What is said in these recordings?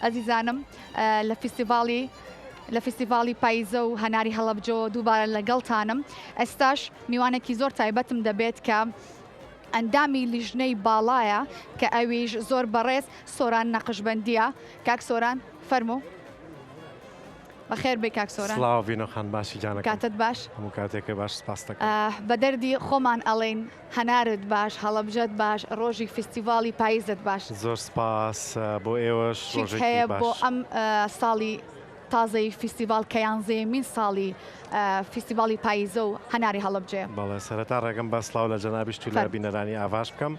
ئەزیزانم لە فیستیڤاڵی لە فیستیڤاڵی پاییزە و هەناری هەڵەبجەوە دووبارە لەگەڵتانم. ئێستاش میوانێکی زۆر تایبەتم دەبێت کە ئەندامی لیژنەی باڵایە کە ئەویش زۆر بەڕێز سۆران نەقشبەندییە. کاک سۆران فەرموو. بەخێر بێی کاک سۆران. سڵاو ڤینۆ خان باشی گیانەکەم. کاتت باش. هەموو کاتێکت باش سپاست دەکەم. بە دەردی خۆمان ئەڵێین هەنارت باش، هەڵەبجەت باش، ڕۆژی فیستیڤاڵی پاییزت باش. زۆر سپاس بۆ ئێوەش چیت ڕۆژێکی هەیە باش. بۆ ئەم ساڵی تازەی فیستیڤاڵ کە یانزەیەمین ساڵی فیستیڤاڵی پاییزە و هەناری هەڵەبجەیە؟ بەڵێ سەرەتا ڕێگەم بە سڵاو لە جەنابیشت و لە فەرموو. بینەرانی ئاڤاش بکەم.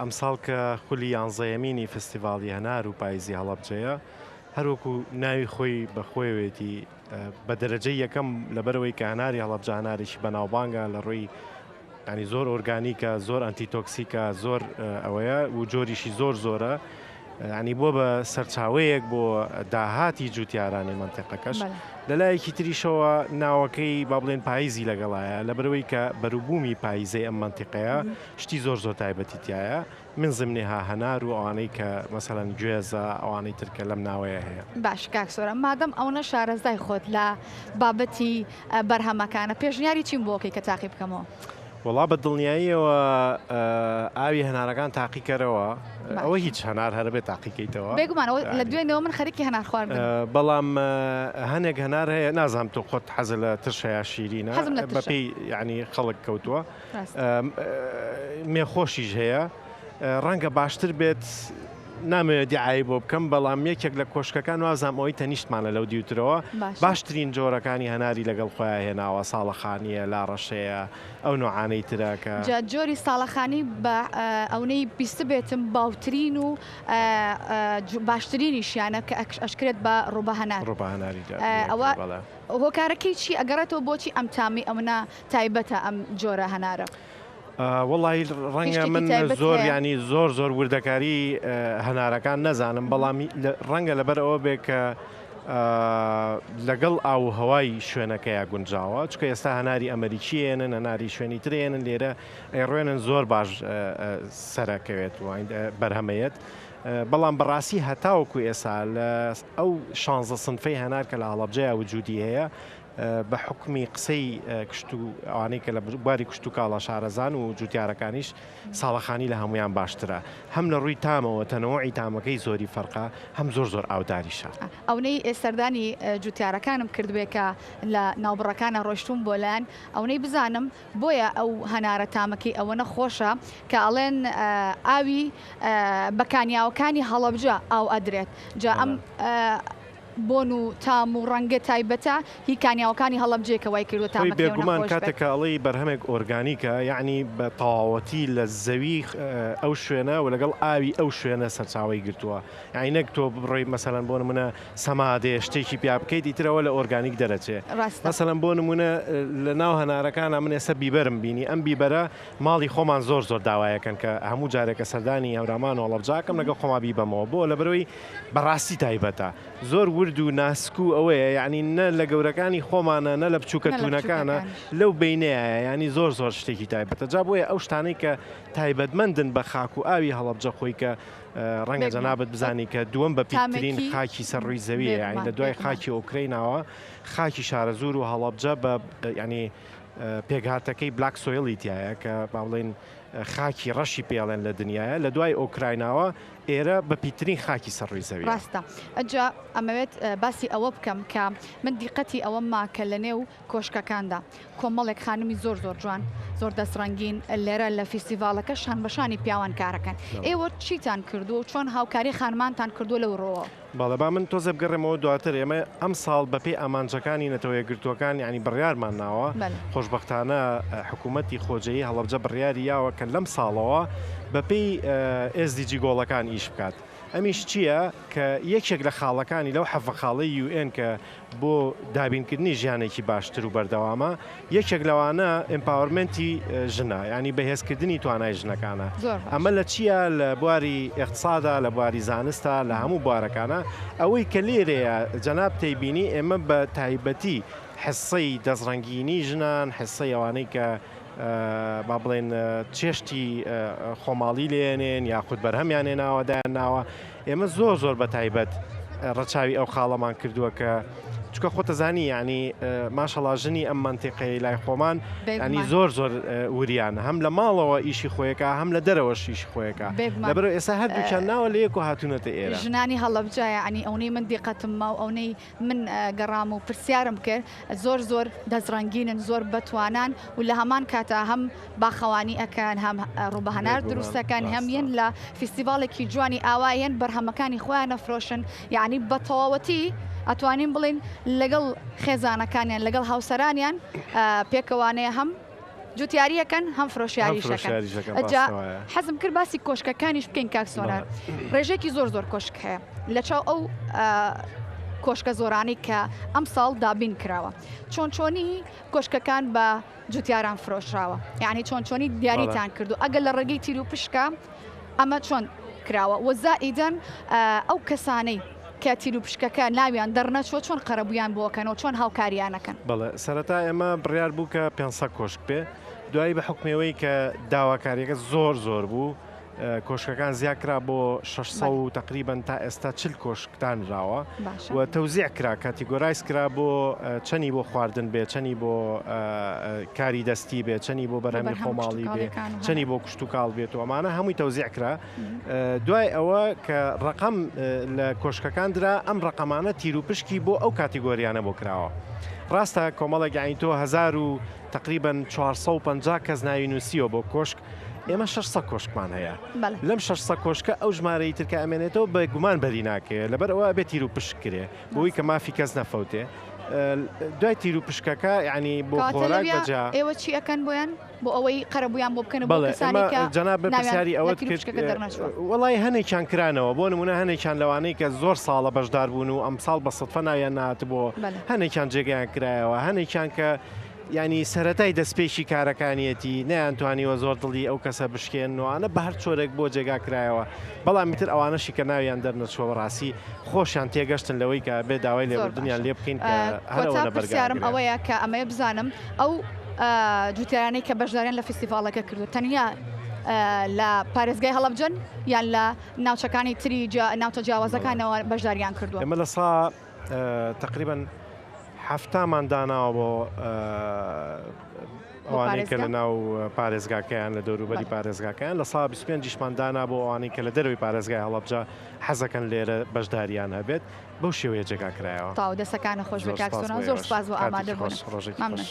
ئەمساڵ کە خولی یانزەیەمینی فستیڤاڵی هەنار و پاییزی هەڵەبجەیە، هەروەکو ناوی خۆی بە خۆیەوێتی بە دەرەجەی یەکەم لەبەرئەوەی کە هەناری هەڵەبجە هەنارێکی بەناوبانگە لە ڕووی ینی زۆر ئۆرگانیکە زۆر ئەنتیتۆکسیکە زۆر ئەوەیە و جۆریشی زۆر زۆرە ینی بۆ بە سەرچاوەیەک بۆ داهاتی جوتیارانی منتیقەکەش لەلایەکی تریشەوە ناوەکەی با بڵێن پاییزی لەگەڵایە لەبەرەوەی کە بەروبوومی پاییزەی ئەم منتیقەیە شتی زۆر زۆر تایبەتی تایە من ضمنها هەنار و ئەوانەی کە مەسەلەن گوێزە ئەوانەی تر کە لەم ناوەیە هەیە. باشە کاک سۆران مادەم ئەونە شارەزای خۆت لە بابەتی بەرهەمەکانە پێشنیاری چیم بۆ کەی کە تاقی بکەمەوە؟ وەڵا بە دڵنیاییەوە ئاوی هەنارەکان تاقیکەرەوە ئەوە هیچ هەنار هەرەبێ تاقیکەیتەوە. بێگومان ئەوە لە دوێنێوە من خەریکی هەنار خواردنم. بەڵام هەنێک هەنار هەیە نازانم تۆ خۆت حەزت لە ترشە یا شیرینە حەزم لە ترشە. بەپێی یانی خەڵک کەوتووە. مێخۆشیش هەیە ڕەنگە باشتر بێت نامەوێت دیعایی بۆ بکەم بەڵام یەکێک لە کۆشکەکان وازام ئەوەی تەنیشتمانە لەو دیوترەوە باشترین جۆرەکانی هەناری لەگەڵ خۆیان هێناوە ساڵەخانیە لاڕەشەیە ئەو نوعانەی ترە کە جا جۆری ساڵەخانی بە ئەونەی بیستبێتم باوترین و باشترینیشیانە کە ئەشکرێت بە ڕوبە هەنار ڕوبە هەناری ئەوە هۆکارەکەی چی ئەگەڕێتەوە بۆچی ئەم تامی ئەونە تایبەتە ئەم جۆرە هەنارە؟ وەڵی ڕەنگە من زۆر ینی زۆر زۆر وردەکاری هەنارەکان نەزانم بەڵام ڕەنگە لەبەر ئەوە بێ کە لەگەڵ ئاو و هەوای شوێنەکەیا گونجاوە چکە ئێستا هەناری ئەمریکیێنن هەناری شوێنی ترێنن لێرە ئەیڕوێنن زۆر باش سەرەکەوێت بەرهەمەیەت بەڵام بەڕاستی هەتاوەکو ئێسا لە ئەو شانزە سنفەی هەنار کە لە هەڵەبجەیە وجودی هەیە بە حوکمی قسەی کشت و ئەوانەی کە لە بواری کشتوکاڵە شارەزان و جوتیارەکانیش ساڵەخانی لە هەموویان باشترە هەم لە ڕووی تامەوە تەنەوعی تامەکەی زۆری فەرقە هەم زۆر زۆر ئاوداریشە. ئەونەی سەردانی جوتیارەکانم کردبێ کە لە ناوبڕەکانا ڕۆیشتووم بۆ لایان ئەونەی بزانم بۆیە ئەو هەنارە تامەکەی ئەوەنە خۆشە کە ئەڵێن ئاوی بە کانیاوەکانی هەڵەبجە ئاو ئەدرێت جا ئەم بۆن و تام و ڕەنگە تایبەتە هی کانیاوەکانی هەڵەبجەیە کە وای کردووە خۆی تامەکەی ئەونە بێگومان خۆش بێت. کاتێک کە ئەڵێی بەرهەمێک ئۆرگانیکە یەعنی بە تەواوەتی لە زەوی ئەو شوێنە و لەگەڵ ئاوی ئەو شوێنە سەرچاوەی گرتووە یەعنی نەک تۆ بڕۆی مەسەلەن بۆ نمونە سەمادێ شتێکی پیا بکەیت ئیتر ئەوە لە ئۆرگانیک دەرەچێ ڕاستە. مەسەلەن بۆ نمونە لە ناو هەنارەکانا من ئێستا بیبەرم بینی ئەم بیبەرە ماڵی خۆمان زۆر زۆر داوایەکەن کە هەموو جارێک کە سەردانی هەورامان و هەڵەبجە ئەکەم لەگەڵ خۆما بیبەمەوە بۆ لەبەرئەوەی بەڕاستی تایبەتە زۆر ورد و ناسک و ئەوەیە یانی نە لە گەورەکانی خۆمانە نە لە بچووکە توونەکانە لەو بینەیە ینی زۆر زۆر شتێکی تایبەتە جا بۆیە ئەو شتانەی کە تایبەتمەندن بە خاک و ئاوی هەڵەبجە خۆی کە ڕەنگە جەنابەت بزانی کە دووەم بە پیترین خاکی سەر ڕووی زەویە یانی لە دوای خاکی ئۆکرەیناوە خاکی شارەزوور و هەڵەبجە بە ینی پێکهاتەکەی black soil ی تایە کە با بڵێن خاکی ڕەشی پێڵێن لە دنیاە لە دوای ئۆکرایناوە ئێرە بە پیترین خاکی سەر ڕووی زەویە. ڕاستە. ئەجا ئەمەوێت باسی ئەوە بکەم کە من دیقەتی ئەوەم ما کە لە نێو کۆشکەکاندا کۆمەڵێک خانمی زۆر زۆر جوان زۆر دەست ڕەنگین لێرە لە فیستیڤاڵەکە شان بە شانی پیاوان کارەکەن. ئێوە چیتان کردووە و چۆن هاوکاری خانمانتان کردووە لەو ڕووەوە؟ بەڵێ با من تۆزێ بگەڕێمەوە دواتر ئێمە ئەمساڵ بەپێی ئامانجەکانی نەتەوە یەکگرتووەکان یانی بڕیارمان ناوە خۆشبەختانە حکوومەتی خۆجێیی هەڵەبجە بڕیاری یاوە کە لەم ساڵەوە بەپێی SDG goal ەکان ئیش بکات ئەمیش چییە کە یەکێک لە خاڵەکانی لەو حەڤە خاڵەی UN کە بۆ دابینکردنی ژیانێکی باشتر و بەردەوامە، یەکێک لەوانە empowerment ی ژنە، یانی بەهێزکردنی توانای ژنەکانە. ئەمە لە چییە؟ لە بواری ئیقتسادا، لە بواری زانستا، لە هەموو بوارەکانا. ئەوەی کە لێرەیە جەناب تێیبینی ئێمە بە تایبەتی حسەی دەستڕەنگینی ژنان، حسەی ئەوانەی کە. با بڵێن چێشتی خۆماڵی لێنێن یاخود بەرهەمیان هێناوە دایان ناوە ئێمە زۆر زۆر بە تایبەت ڕەچاوی ئەو خاڵەمان کردووە کە چکە خۆتەزانی ینی ماشەڵا ژنی ئەم منتیقەی لای خۆمان ینی زۆر زۆر وریان هەم لە ماڵەوە ئیشی خۆیەکە هەم لە دەرەوە شیش خۆیەکە لەبەر ئێستا هەردووکیان ناوە لە یەک و هاتوونەتە ئێرە. ژنانی هەڵەبجە یەعنی ئەونەی من دیقەتم ما و ئەونەی من گەڕام و پرسیارم کرد زۆر زۆر دەستڕەنگینن زۆر بەتوانان و لە هەمان کاتا هەم باخەوانی ئەکەن هەم ڕووبە هەنار دروست ئەکەن هەم یەن لە فیستیڤاڵێکی جوانی ئاوا یەن بەرهەمەکانی خۆیان ئەفرۆشن یەعنی بە تەواوەتی ئەتوانین بڵێین لەگەڵ خێزانەکانیان لەگەڵ هاوسەرانیان پێکەوانەیە هەم جوتیاریەکەن هەم فرۆشیاریشەکەن جا حەزم کرد باسی کۆشکەکانیش بکەین کاک سۆران ڕێژێکی زۆر زۆر کۆشک هەیە لە چاو ئەو کۆشکە زۆرانەی کە ئەم ساڵ دابین کراوە چۆن چۆنی کۆشکەکان بە جوتیاران فرۆشراوە یعنی چۆن چۆنی دیاریتان کردو ئەگەر لە ڕێگەی تیر و پشکە ئەمە چۆن کراوە وە زائیدەن ئەو کەسانەی کە تیروپشکەکە ناویان دەرنەچووە چۆن قەرەبوویان بۆ ئەکەنەوە چۆن هاوکاریان ئەکەن؟ بەڵێ سەرەتا ئێمە بڕیار بوو کە 500 کۆشک بێ دوایی بە حوکمی ئەوەی کە داواکاریەکە زۆر زۆر بوو کۆشکەکان زیاد کرا بۆ 600 و تقریبا تا ئێستا 40 کۆشک دانراوە و تەوزیع کرا categorize کرا بۆ چەنی بۆ خواردن بێ چەنی بۆ کاری دەستی بێ چەنی بۆ بەرهەمی خۆماڵی بێ چەنی بۆ کشتوکاڵ بێت و ئەمانە هەمووی تەوزیع کرا دوای ئەوە کە ڕقم لە کۆشکەکان درا ئەم ڕقەمانە تیروپشکی بۆ ئەو category یانە بۆ کراوە ڕاستە کۆمەڵێک یانی تۆ هزار و تقریبا 450 کەس ناوی نووسیوە بۆ کۆشک ئێمە 600 کۆشکمان هەیە لەم 600 کۆشکە ئەو ژمارەی ترکە ئەمێنێتەوە بە گومان بەری ناکەوێت لەبەر ئەوە ئەبێ تیر و پشک کرێ بۆی کە مافی کەس نەفەوتێ دوای تیر و پشکەکە یعنی بۆ خۆراک بەجا ئێوە چی ئەکەن بۆیان بۆ ئەوەی قەرەبوویان بۆ بکەن بۆ کەسانی کە جەناب پرسیاری ئەوەت کرد وەڵی هەنێکیان کرانەوە بۆ نمونە هەنێکیان لەوانەی کە زۆر ساڵە بەشدار بوون و ئەمساڵ بە سەدفە ناویان نهاتبووە هەنێکیان جێگەیان کرایەوە هەنێکیان کە یانی سەرەتای دەستپێکی کارەکانیەتی نەیانتوانیوە زۆر دڵی ئەو کەسە بشکێنن و ئەوانە بە هەر چۆرێک بۆ جێگا کرایەوە بەڵام ئیتر ئەوانەشی کە ناویان دەرنەچووە بەڕاستی خۆشیان تێگەشتن لەوەی کە ئەبێ داوای زۆر لێبوردنیان باشە لێ بکەین کە هەر کۆتا ئەوەنە بەرگە پرسیارم ئەگرێ. ئەوەیە کە ئەمەوێ بزانم ئەو جوتیارانەی کە بەشداریان لە فیستیڤاڵەکە کردووە تەنیا لە پارێزگای هەڵەبجەن یان لە ناوچەکانی تری ناوچە بەڵێ جیاوازەکانەوە بەشداریان کردووە؟ ئێمە لە سا تەقریبەن حەفتامان داناوە بۆ ئەوانەی کە لە ناو پارێزگاکەیان لە دەوروبەری پارێزگاکەیان لە سا 25یشمان دانا بۆ ئەوانەی کە لە دەرەوەی پارێزگای هەڵەبجە حەزەکەن لێرە بەشداریان هەبێت بەو شێوەیە جێگا کرایەوە. تەواو دەستەکانت خۆش بێت کاک سۆران زۆر سوپاس بۆ ئامادەبوونت. ڕۆژێکی خۆش.